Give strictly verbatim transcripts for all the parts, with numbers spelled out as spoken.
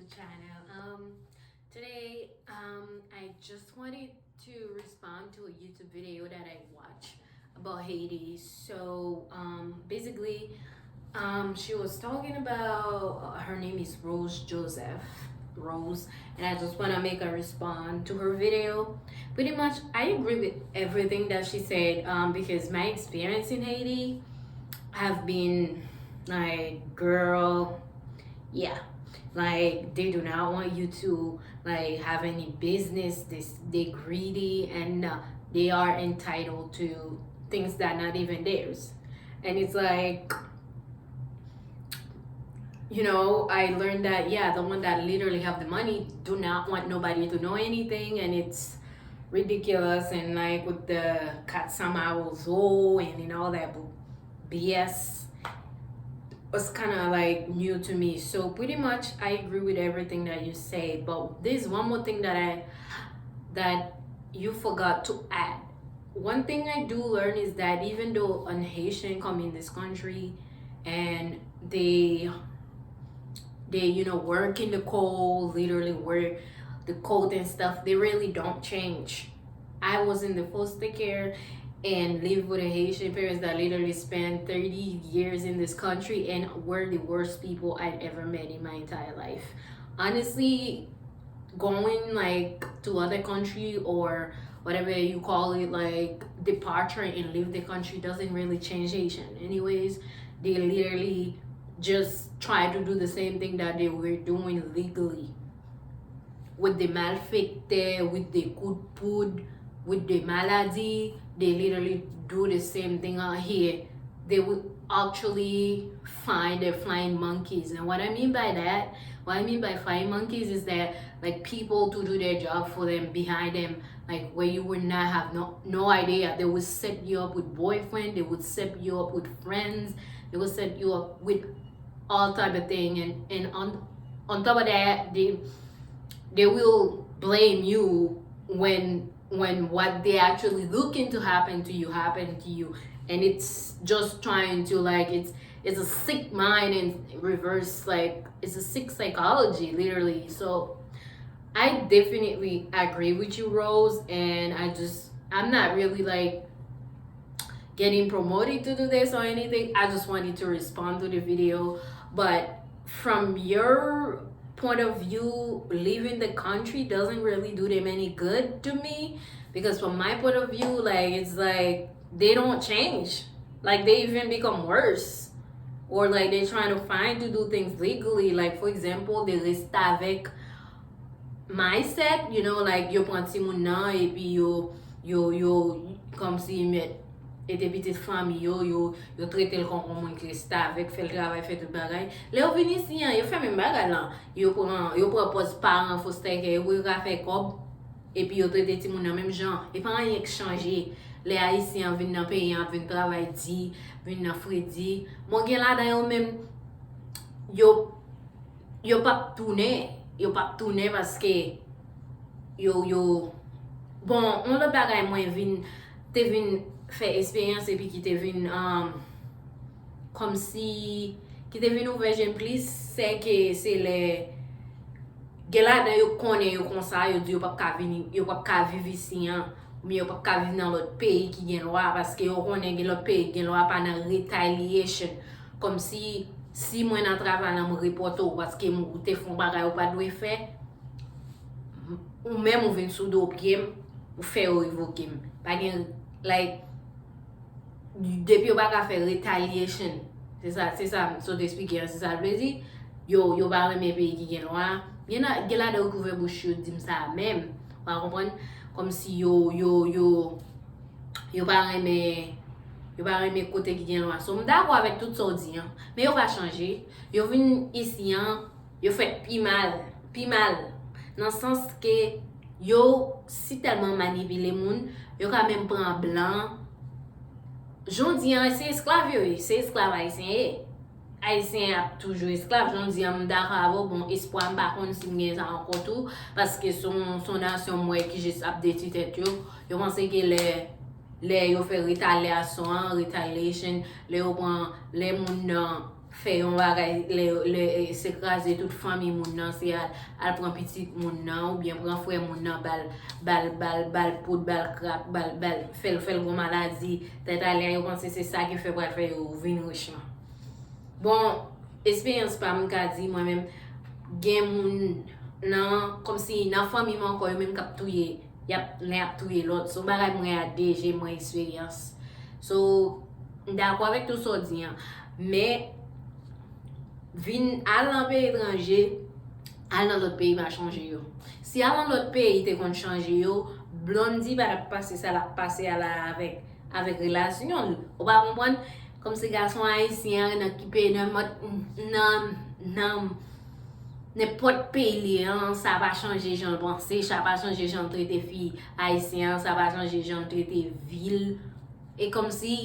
Channel. Um, today, um, I just wanted to respond to a YouTube video that I watched about Haiti. So, um, basically, um, she was talking about, uh, her name is Rose Joseph. Rose, and I just want to make a respond to her video. Pretty much, I agree with everything that she said, um, because my experience in Haiti have been like, girl, yeah, like, they do not want you to, like, have any business. They, they greedy, and uh, they are entitled to things that not even theirs. And it's like, you know, I learned that, yeah, the one that literally have the money do not want nobody to know anything, and it's ridiculous, and like with the kat san mawozo and, and all that bu- B S was kind of like new to me. So pretty much I agree with everything that you say, but there's one more thing that I that you forgot to add. One thing I do learn is that even though an Haitian come in this country and they they, you know, work in the cold, literally wear the coat and stuff, they really don't change. I was in the foster care and lived with a Haitian parents that literally spent thirty years in this country and were the worst people I'd ever met in my entire life. Honestly, going, like, to other country or whatever you call it, like, departure and leave the country doesn't really change Haitian. Anyways, they literally just try to do the same thing that they were doing legally. With the malfektè, with the kout poud, with the maladi, they literally do the same thing out here. They will actually find their flying monkeys. And what I mean by that, what I mean by flying monkeys is that, like, people to do their job for them, behind them, like, where you would not have no, no idea. They would set you up with boyfriend, they would set you up with friends, they would set you up with all type of thing, and, and on, on top of that, they, they will blame you when, when what they actually looking to happen to you happen to you, and it's just trying to, like, it's, it's a sick mind and reverse, like, it's a sick psychology, literally. So I definitely agree with you, Rose, and I just, I'm not really, like, getting promoted to do this or anything. I just wanted to respond to the video. But from your point of view, leaving the country doesn't really do them any good to me, because from my point of view, like, it's like they don't change. Like, they even become worse. Or, like, they're trying to find to do things legally. Like, for example, the restavek mindset, you know, like, yo pran timoun nan epi yo, yo, yo, kòmsi met, e te pitit fanmi yo, yo, yo trete l kon, kon moun ki restavek, fè l travay, fè tout bagay. Lè yo vin isi an, yo fè menm bagay lan. Yo pran, yo pran pòz paran foster care, yo pou yo ka fè kòb, epi yo trete timoun nan menm jan. E pa anyen k chanje. Lè Ayisyen an vin nan peyi an, ap vin travay di, vin nan fredi. Bon, gen ladan yo menm, yo, yo p ap tounen, yo p ap tounen paske yo, yo, bon, yon lòt bagay mwen vin, te vin fè esperyans epi ki te vin, um, kòmsi, ki te vin ouvè je m plis, se ke se lè gen ladan yo konnen yo konsa, yo di yo p ap ka vini, yo p ap ka viv isi an, oubyen yo p ap ka viv nan lòt peyi ki gen lwa, paske yo konnen gen lòt peyi ki gen lwa pa nan retaliation. Kòmsi, si mwen nan travay la, m repòte w paske m, ou te fè yon bagay ou pa t dwe fè, ou menm ou vin sou do pye m, ou fè yo revoke m. Pa gen, like, depi yo pa ka fè retaliation, se sa, se sa m sot eksplike an, se sa l vle di, yo, yo pa renmen peyi ki gen lwa. Gen la, gen ladan yo ki ouvè bouch yo di m sa menm, w a konprann, kòmsi yo, yo, yo, yo pa renmen, yo pa renmen kote ki gen lwa. So, m dakò avèk tout sa w di an, men yo pa chanje. Yo vin isi an, yo fè pi mal, pi mal, nan sans ke yo si tèlman manipile moun, yo ka menm pran blan. Jan w di an, se esklav yo ye, se esklav ayisyen ye. Ayisyen ap toujou esklav, jan w di an, m dakò avè w, bon, espwa m pa konn si m gen sa ankò tou, paske se yon, se yon nasyon m wè ki jis ap detwi tèt yo. Yo panse ke lè, lè yo fè retalyasyon an, retaliation, lè yo pran, lè moun nan fè yon bagay, lè, lè, eh, se kraze tout fanmi moun nan, se al, al pran pitit moun nan, oubyen pran frè moun nan, bal, bal, bal, bal poud, bal krak, bal, bal, fè l, fè l gon maladi, tèt ale, yo panse se sa ki fè pral fè yo vin rich lan. Bon, esperyans pa m ka di, mwen menm, gen moun nan, kòmsi nan fanmi m ankò, yo menm k ap touye, y ap, len ap touye lòt. Se yon bagay mwen a deja, mwen eksperyans. So, m dakò avèk tout sa w di an. Men, vin al nan peyi etranje, al nan lòt peyi pa chanje yo. Si al nan lòt peyi te konn chanje yo, Blondy pa t ap pase sa l ap pase a la avèk, avèk relasyon l. Ou pa konprann? Kòmsi gason ayisyen an nan ki peyi, nan, nan, nan nenpòt peyi li ye an, sa pa chanje jan l panse, sa pa chanje jan l trete fi ayisyen an, sa pa chanje jan l trete vi l. E kòmsi,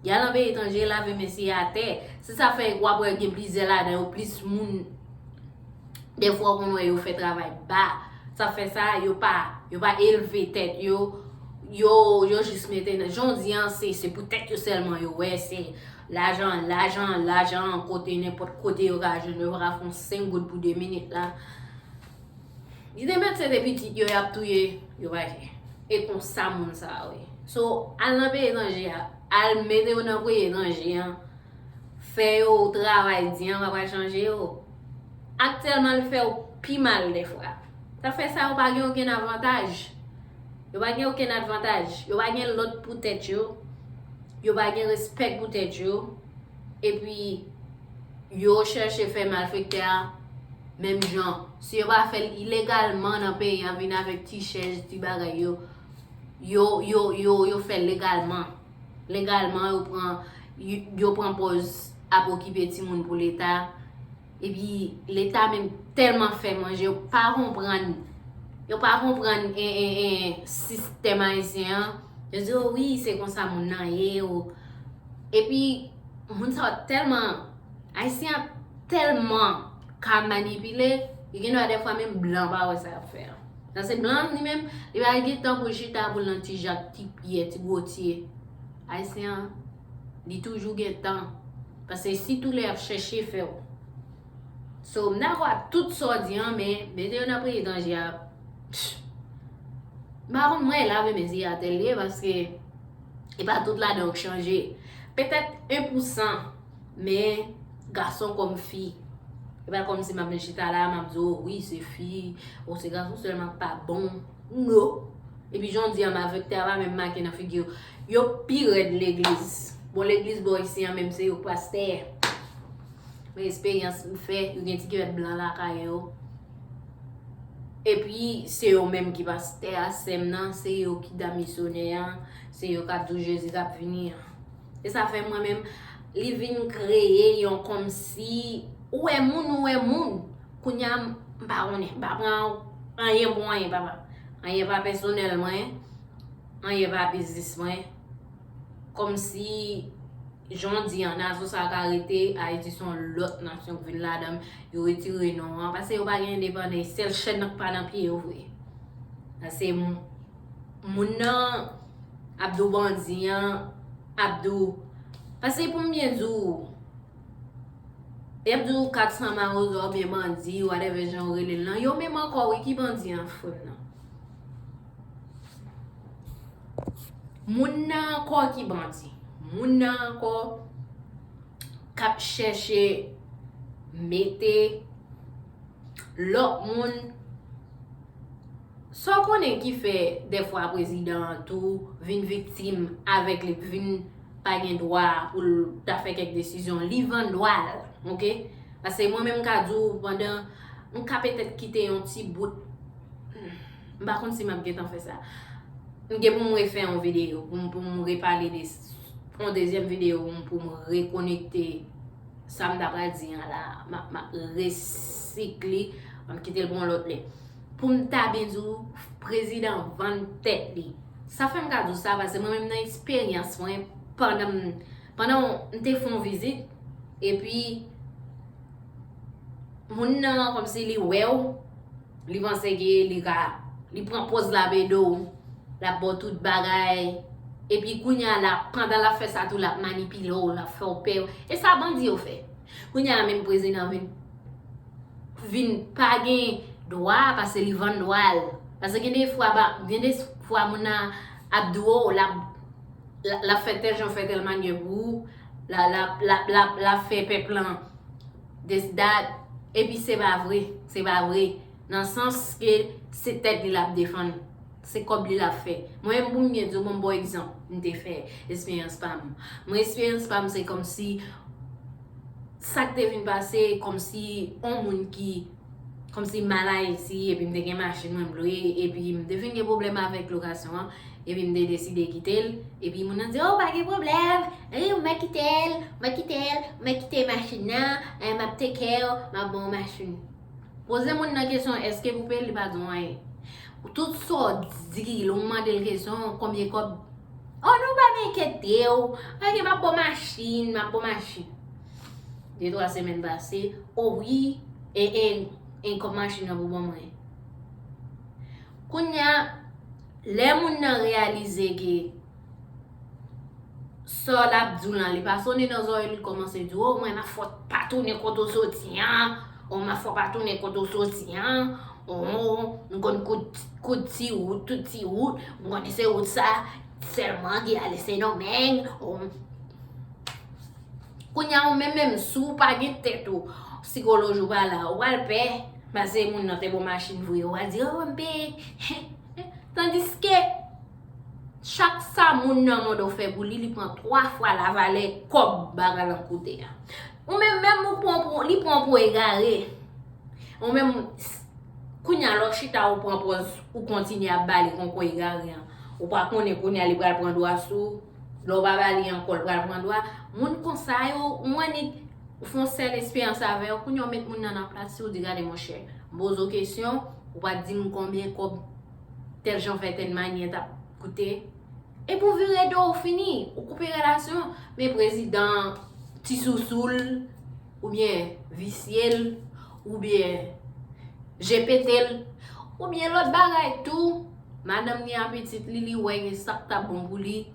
y al nan peyi etranje, lave men se atè. Se sa fè w ap wè gen plizyè ladan yo, plis moun, dèfwa w konn wè yo fè travay ba. Sa fè sa, yo pa, yo pa elve tèt yo, yo, yo jis mete nan, jan w di an, se, se pou tèt yo sèlman yo wè, se lajan, lajan, lajan, kote, nenpòt kote yo ka jwenn, yo pa ka fè yon senk goud pou de minit la. Li te mèt se te pitit yo, y ap touye, yo pa jwe. E konsa moun sa yo ye. So, al nan peyi etranje a, al mete yo nan peyi etranje an, fè yo travay di an, pa pral chanje yo. Aktyèlman, l fè yo pi mal dèfwa. Sa fè sa, yo pa gen okenn avantaj. Yo pa gen okenn avantaj. Yo pa gen lòt pou tèt yo. Yo pa gen respè pou tèt yo. Epi, yo chèche fè malfektè a menm jan. Si yo pa fè l ilegalman nan peyi a, vin avèk ti chèz, ti bagay yo, yo, yo, yo, yo fè l legalman. Legalman, yo pran, yo, yo pran pòz ap okipe timoun pou Leta. Epi, Leta menm tèlman fè manje, yo pa konprann, yo pa konprann, en, en, en, sistèm ayisyen an. Yo di, "O wi, se konsa moun nan ye, o." Epi, moun sa yo tèlman, ayisyen an tèlman ka manipile, li gen dwa dèfwa menm blan pa wè sa y ap fè an. Paske blan li menm, li pa gen tan pou l chita pou l nan ti jak, ti pyè, ti gwotye. Ayisyen an, li toujou gen tan. Paske sitou lè y ap chèche fè w. So, m dakò ak tout sa w di an, men mete yo nan peyi etranje a, pff, m pa konn, mwen lave men se atè l ye, paske e pa tout ladan yo k chanje. Petèt en pou san, men gason kòm fi. E pa kòmsi m ap vin chita la, m ap di, "O wi, se fi, o se gason sèlman k pa bon." No. Epi jan w di an, malfektè a pa menm make nan figi yo. Yo pi rèd legliz. Bon, legliz bò isi an menm, se yo k pastè. Men esperyans m fè, yo gen ti krèt blan lakay yo. Epi, se yo menm ki pastè a, sè m nan, se yo ki dam misyonè an, se yo k ap di w Jezi k ap vini an. E sa fè mwen menm, li vin kreye yon kòmsi, ou wè moun, ou wè moun. Kounye a, m pa konnen, m pa pran anyen pou anyen, papa. Anyen pa pèsonèl mwen, anyen pa biznis mwen. Kòmsi, jan w di an, nazon sa ka rete, Ayiti se yon lòt nasyon k vin ladan, yo retire non an, paske yo pa gen endepandans, sèl chèn nan k pa nan pye yo vre. Paske m-, moun nan ap di w bandi an, ap di w, paske pou m byen di w, y ap di w kat san mawozo oubyen bandi, whatever jan yo rele l lan, yo menm ankò wi ki bandi an frè m nan. Moun nan ankò ki bandi. Moun nan ankò k ap chèche mete lòt moun. Sa w konnen ki fè dèfwa prezidan an tou vin viktim avèk li, vin pa gen dwa pou l ta fè kèk desizyon. Li vann dwa l, oke? Paske mwen menm m ka di w pandan, m ka petèt kite yon ti bout, m pa konn si m ap gentan fè sa. M gen pou m refè yon videyo, pou m, pou m repale de s-, yon dezyèm videyo pou m, pou m rekonekte sa m ta pral di an la, m ap, m ap resikle, m ap kite l pou yon lòt lè. Pou m ta byen di w, prezidan vann tèt li. Sa fè m ka di w sa, paske mwen menm nan eksperyans mwen, pandan m, pandan m te fè yon vizit, epi moun nan kòmsi li wè w, li panse ke li ka, li pran pòz l ap ede w, l ap ba w tout bagay. Epi kounye a la, pandan l ap fè sa tou, l ap manipile w, l ap fè w pè. E sa bandi yo fè. Kounye a menm prezidan vin vin pa gen dwa, paske li vann dwa l. Paske gen de fwa ba, gen de fwa moun nan ap di w, l ap l ap fè tèl jan, fè tèl manyè pou ou, l ap l ap l ap l ap fè pèp lan this that, epi se pa vre, se pa vre. Nan sans ke se tèt li l ap defann, se kòb li l ap fè. Mwen menm pou m byen di w, bon, m ba w egzanp, m te fè esperyans pa m. Mwen esperyans pa m se kòmsi sa k te vin pase, kòmsi yon moun ki kòmsi m al Ayiti, epi m te gen machin mwen m lwe, epi m te fin gen pwoblèm avèk lokasyon an, epi m te deside kite l, epi moun nan di, oh, pa gen pwoblèm, wi, mwen kite l, mwen kite l, mwen kite machin nan, eh, m ap take care, m ap ba w machin. Poze moun nan kesyon, èske pou peye l, li pa di w anyen. Tout sa w di, lè w mande l kesyon, konbyen kòb, oh, nou pa enkyete w, ok, m ap ba w machin, m ap ba w machin. De twa semèn pase, oh wi, e, e, e kòb machin nan pou ban mwen. Kounye a, lè moun nan reyalize ke sa l ap di w lan, li pa sonnen nan zòrèy li, li kòmanse di w, oh, mwen, m ap fè w pa tounen kote w soti an, oh, m ap fè w pa tounen kote w soti an, oh, m konn kout, kout ti wout, tout ti wout, m konn se wout sa sèlman ki ale Sendomeng, oh. Kounye a, ou menm, menm si w pa gen tèt ou, sikoloji w pa la, ou pral pè, paske moun nan te ba w machin vre, ou pral di, oh, m peye. Tandiske, chak sa moun nan mande w fè pou li, li pran twa fwa lavalè kòb bagay lan koute a. Ou menm, menm ou pran pou, li pran pou egare. Ou menm, kounye a, lè w chita, ou pran pòz, ou kontinye ap ba li konkon egare an. Ou pa konnen kounye a li pral pran dwa sou ou. Lè w pa ba li ankò, li pral pran dwa. Moun konsa yo, ou annik fè yon sèl esperyans avè yo, kounye a w met moun nan nan plas li, ou di, gade monchè, m poze w kesyon, ou pa t di m konbyen kòb tèl jan fè tèl manyè t ap koute. Epi w vire do w fini, ou koupe relasyon. Men prezidan ti sousou l, oubyen visye l, oubyen je pete l, oubyen lòt bagay tou, madanm li a pitit li, li wè gen sa k t ap bon pou li,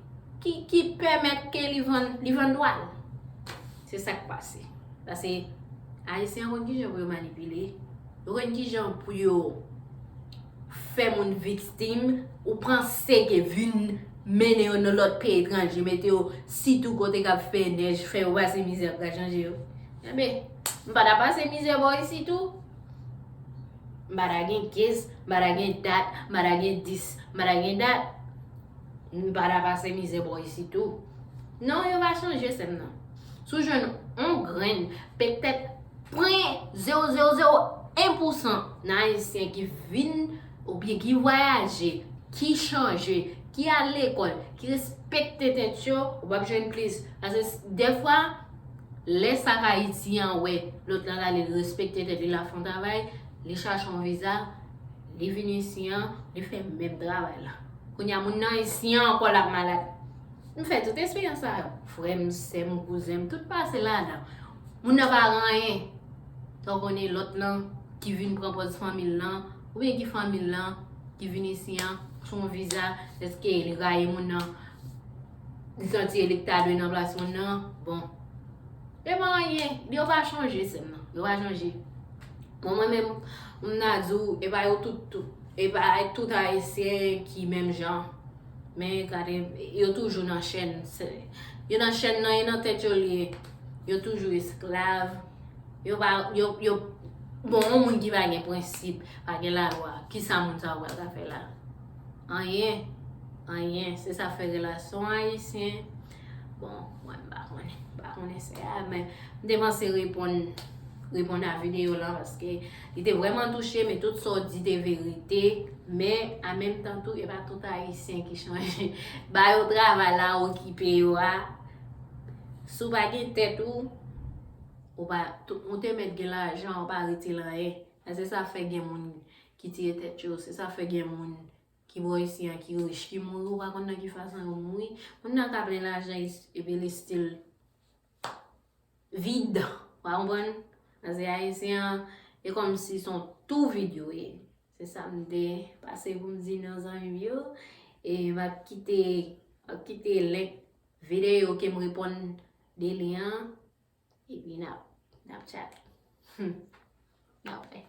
ki, ki pèmèt ke li vann, li vann dwa l. Se sa k pase. Paske Ayisyen an konn kijan pou yo manipile. Yo konn kijan pou yo fè moun viktim. Ou panse ke vin mennen yo nan lòt peyi etranje, mete yo sitou kote k ap fè nèj, fè yo pase mizè, ap ka chanje yo. Enben, m pa ta pase mizè bò isit tou. M pa ta gen kez, m pa ta gen dat, m pa ta gen dis, m pa ta gen dat. M pa ta pase mizè bò isit tou. Non, yo va chanje sè m nan. Si w jwenn yon grenn, petèt pwen zewo zewo zewo en pousan nan Ayisyen ki vin oubyen ki vwayaje, ki chanje, ki al lekòl, ki respekte tèt yo, ou p ap jwenn plis. Paske s-, dèfwa, lè sa k Ayiti an wè lòt lan ale, li respekte tèt li, l ap fè yon travay, li chache yon viza, li vin isi an, li fè menm travay la. Kounye a, moun nan isi an ankò l ap malad. M fè tout esperyans sa yo. Frè m, sè m, kouzen m, tout pase ladan. Moun nan pa gen anyen. Sa w konnen lòt lan ki vin pran pòz fanmi l lan, oubyen ki fanmi l lan, ki vin isi an, sou yon viza, èske li rayi moun nan, li santi e li k ta dwe nan plas moun nan, bon. E pa anyen, yo pa chanje sè m nan, yo pa chanje. Bon, mwen menm, m ta di w, e pa yo tout, tout, e pa tout Ayisyen ki menm jan. Men gade, yo toujou nan chèn. Se, yo nan chèn nan, e nan tèt yo l ye. Yo toujou esklav. Yo pa, yo, yo, bon, yon moun ki pa gen prensip, pa gen lalwa, kisa moun sa yo pral ka fè la? Anyen. Anyen. Se sa fè relasyon ayisyen. Bon, mwen, m pa konnen. M pa konnen se a, men m te panse reponn, reponn a videyo lan, paske li te vrèman touche, men tout sa w di te verite. Men, an menm tan tou, e pa tout Ayisyen ki chanje. Ba yo travay la, okipe yo a. Si w pa gen tèt ou, ou pa, tou, ou te mèt gen lajan, ou pa rete l anyen. E se sa fè gen moun ki tiye tèt yo, se sa fè gen moun ki bò isi an ki rich, ki mouri, ou pa konn nan ki fason yo mouri. Moun nan ka plen lajan, epi li still vid. Ou pa konprann? Paske Ayisyen an, e kòmsi se yon tou vid yo ye. Se sa m te pase pou m di nou zanmi m yo. E m ap kite, m ap kite link videyo ke m reponn de li an. Epi n ap, N ap tchale. Hmm. N ap wè.